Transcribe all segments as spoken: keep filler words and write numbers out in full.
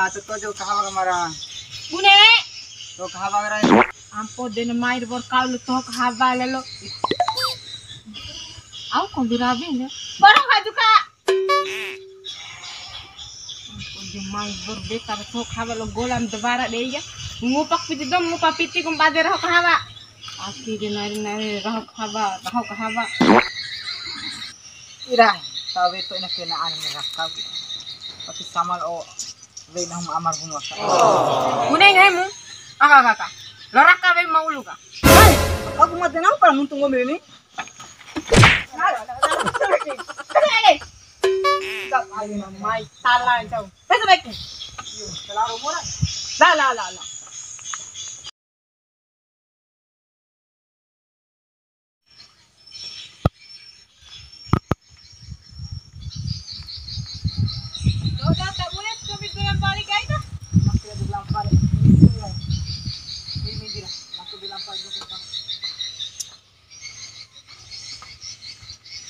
Tuto jo kahawa kamara. Bune. To kahawa kamara. Ampo dene mai de bor kau lu to kahawa lelo. Au ko durabe ne. Baru ka juka. Ampo de mai bor de ka to kahawa lo golam debara de ya. Ngupak piti dom, ngupak piti kum bade raho kahawa. Aki de nari-nari raho kahawa, raho kahawa. Ira, tawe to ina kena ane raka. Tapi sama lo Wei nahu ma amar hunu aka. Bune nggahimu? Aka, aka, aka. Loraka wei ma ulu ka. Hai, aku mate napa nuntu ngombe ni? Mai tala jauh. Pesa baik. La, la, la, la. Udah, tak boleh, kami bilang balik aja. Masih ada bilang balik. Ini dia. Masih bilang balik.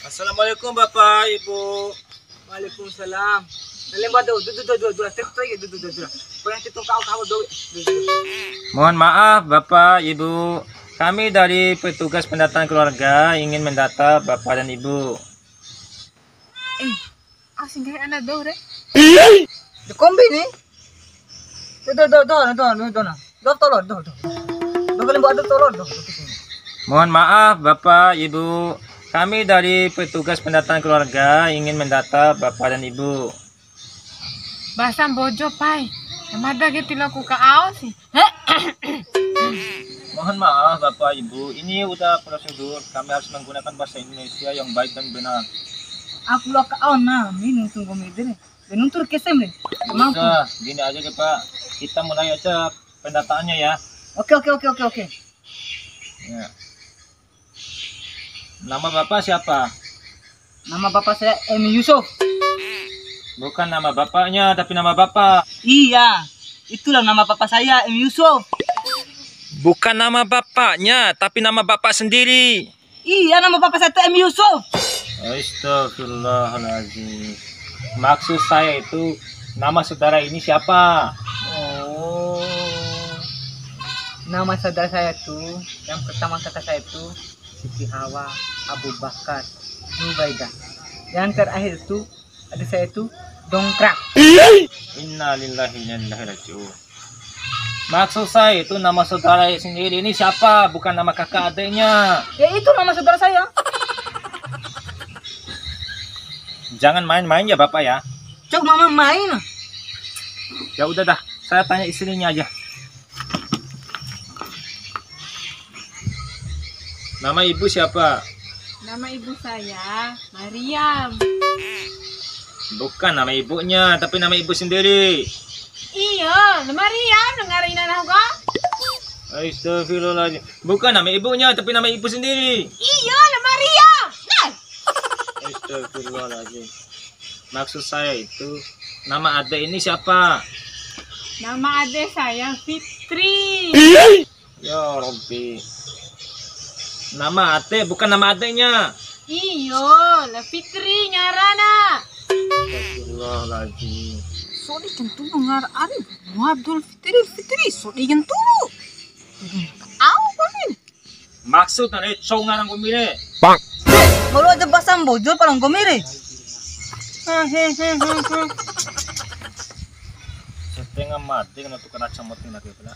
Assalamualaikum, Bapak, Ibu. Waalaikumsalam. Dalam batu, dudu, dudu, dudu, dudu, dudu, dudu, dudu. Kau yang situ kau, kau, dudu, dudu. Mohon maaf, Bapak, Ibu. Kami dari petugas pendataan keluarga ingin mendata Bapak dan Ibu. Eh, asing kayak anak do re. De kombi ni. Do, do, do, do, do, do, do, na. Do, tolong, do, do. Do, kalian buat do, tolong, do, do, ke sini. Mohon maaf, Bapak, Ibu. Kami dari petugas pendataan keluarga ingin mendata Bapak dan Ibu. Bahasa Mbojo, pai. Mada ke tiloku ka ao si. Mohon maaf, Bapak, Ibu. Ini udah prosedur. Kami harus menggunakan bahasa Indonesia yang baik dan benar. Aku lo ka ao na, mi nuntu nggomi de re. Be nuntu kesem re. Mampu. Bisa, gini aja deh, Pak. Kita mulai aja pendataannya ya. Oke, oke, oke, oke, oke. Ya. Nama Bapak siapa? Nama Bapak saya M Yusuf. Bukan nama bapaknya, tapi nama Bapak. Iya, itulah nama Bapak saya, M Yusuf. Bukan nama bapaknya, tapi nama Bapak sendiri. Iya, nama Bapak saya itu M Yusuf. Astagfirullahaladzim. Maksud saya itu, nama saudara ini siapa? Oh, nama saudara saya itu, yang pertama kakak saya itu Siti Hawa, Abu Bakar, Zubaidah. Yang terakhir itu, adik saya itu Dongkrak. Innalillahi wa inna ilaihi raji'un. Maksud saya itu nama saudara sendiri ini siapa? Bukan nama kakak adiknya. Ya itu nama saudara saya. Jangan main-main ya Bapak ya. Cok, mama main. Ya udah dah, saya tanya istrinya aja. Nama ibu siapa? Nama ibu saya Mariam. Bukan nama ibunya, tapi nama ibu sendiri. Iyo, la Mariam, dengar ina nahu ka? Astagfirullahaladzim. Bukan nama ibunya, tapi nama ibu sendiri. Iyo, la Mariam. Nah. Astagfirullahaladzim. Maksud saya itu, nama ade ini siapa? Nama ade saya Fitri. Ya Rabbi. Nama ade bukan nama adenya. Iyo, la Fitri ngarana. Astagfirullahaladzim. Sodi kentunu ngar ari. Muadul Fitri, Fitri, sodi kentunu. Au pamin. Maksud na re, cou ngarang nggomi re. Bang. Kalau ada bahasa Mbojo pala nggomi re. Setengah mati kena tukar kacamata lagi pula.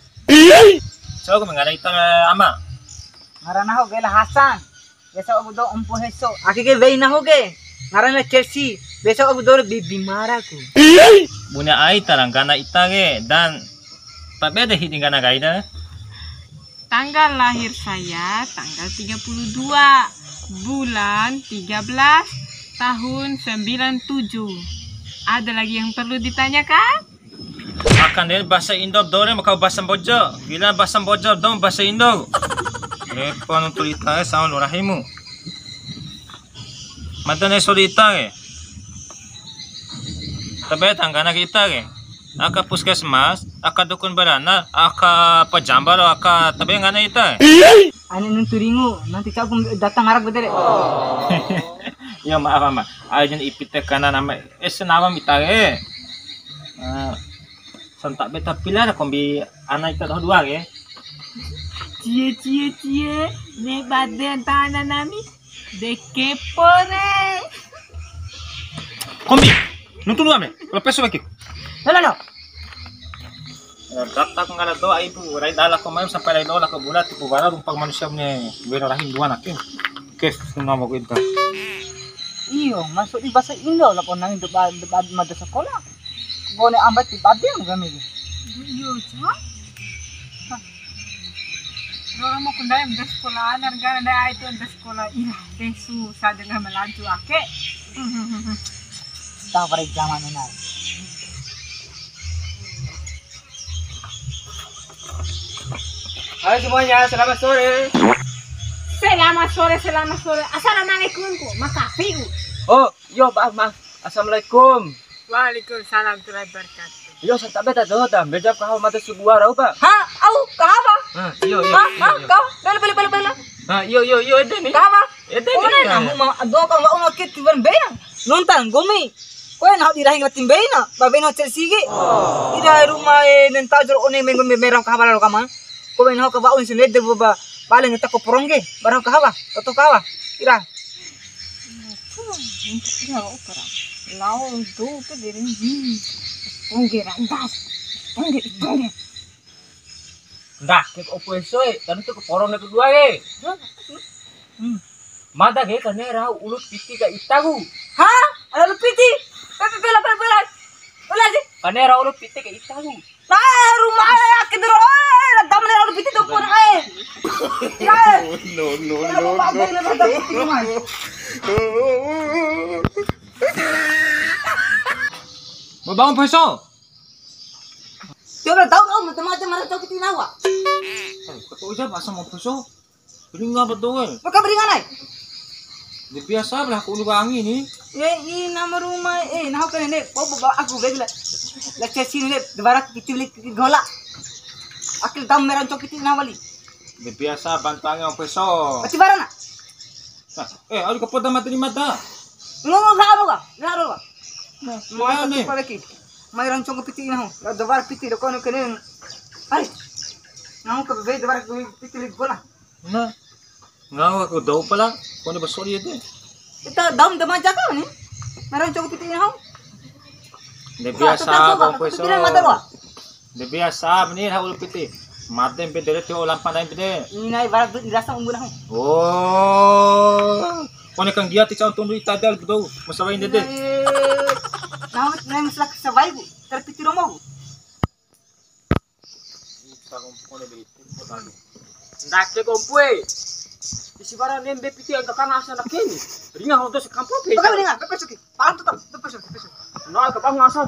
Cou, nggomi ngara ita, Ama? Ngara nahu ke la Hasan. Biasa aku do ompu heso. Ake ke wei nahu ke. Ngara na Chelsea. Biasa aku do bibi maraku. Bune ai ta ra nggana ita ke dan tabe de hidi nggana kai da. Tanggal lahir saya tanggal tiga puluh dua bulan tiga belas tahun sembilan tujuh. Ada lagi yang perlu ditanyakan? Akan de bahasa Indo dore maka bahasa Mbojo. Bila bahasa Mbojo dong bahasa Indo. Lepo nuntu ita e sama lurahimu. Mada ne'e sodi ita ke. Tabe tanggana ke ita ke. Aka puskesmas, aka dukun beranak, aka pajamba ro, aka tabe nggana ita. Ani nuntu ringu, nanti cau datang ngarak bedere. Ya maaf ama. Aja ipi te kana nama es nama mita ke. Ah. Santabe ta pila ra kombi ana ita doho dua ke. Cie, cie, cie, ne bade anta ana nami. De kepo re. Kombi, nuntu lu ame, kalau peso bagi. Halo, halo. Datak ngala doa ibu, rai dala ko mai sampai rai doa ko bula tipu bara rumpang manusia mene weno rahim dua nakin. Kes nama ko inta. Iyo, masuk di bahasa Indo lah, kau nangin debat, debat mata sekolah. Bone ambat ti bade kami. Iyo, Cak. Roro mau kundai mda sekolah, nargana dai ai tu mda sekolah. Ih, de susah dengan melaju ake. Tak pada zaman ini. Halo semuanya, selamat sore. Selamat sore, selamat sore. Assalamualaikum ku, makafiu. Oh, yo, maaf, maaf. Assalamualaikum. Waalaikumsalam warahmatullahi wabarakatuh. Yo, santabe ta doho ta, mbeja kaho mata subua rau pa. Ha, au, kaho apa? Ha, iyo, iyo, ha, iyo, ha, iyo. Kau, bela, bela, bela, bela. Ha, iyo, iyo, iyo, ede ni. Kaho apa? Ede ni. Mana namu ma, doho kau, wa'u ngakit tiban beya. Nonton, gomi. Koe nahu di rahi ngati mbeina, ba beno cel sigi. Ira ruma e, nenta jor one menggo me merah kaha bala kama. Koe nahu ka wa'u sendede ba, bale ngata ko porongge, barang kahawa, toto kahawa. Ira. Lao do ke dere, hmm. Porongge randas. Porongge, porongge. Ndah, ke opo eso e, tadi tu ke porong kedua e. Hmm. Mada ke kane rau ulu piti ka itaku. Ha? Ada ulu piti? Pe, pe, pela, pela, pela. Pela sih. Kane rau ulu piti ka itaku. Nah, ruma e, ake dero, eh, dam ne ulu piti tu pun, eh. Ya. No, no, no, no. Mau bangun peso? Dia udah tahu, oh, macam-macam, mana tahu kita nawa. Kata ujar bahasa mau peso. Ringa betul kan? Maka beringa nai. Dia biasa lah, aku lupa angin ni. Ya, ini nama rumah, eh, nah, kan ini, oh, bawa aku, baby lah. Lah, cesi ni, dua ratus piti beli gola. Akil dam merah cok piti nawa li. Dia biasa bantu angin, peso. Mati barana. Nah, eh, aduh, kepoda mati di mata. Lu nggak apa, nggak apa. Nah, mau ane. Pala ki. Mai rancong piti nahu. Ada bar piti do kono kene. Ai. Nahu ke be bar piti li bola. Nah. Ngau aku dou pala. Kono besok dia tu. Kita daun de maja kau ni. Mai rancong piti nahu. De biasa, bang peso. Tidak mata doa. De biasa, meni ha ulu piti. Made mpe dere tio lampa nai mpe de. Ini nai barak duit dirasa umbu nahu. Oh. Kone kang dia ti caun tundu ita dal betul. Masalah ini de. Nahu nai masalah sabai ku. Ter piti romo ku. Ndake kompu e. Isi bara nembe piti angka kang asa na keni. Ringa hodo se kampo pe. Pakai ringa, pepe suki. Paham tuh, pepe suki, pepe suki. Nah, ke bang asa.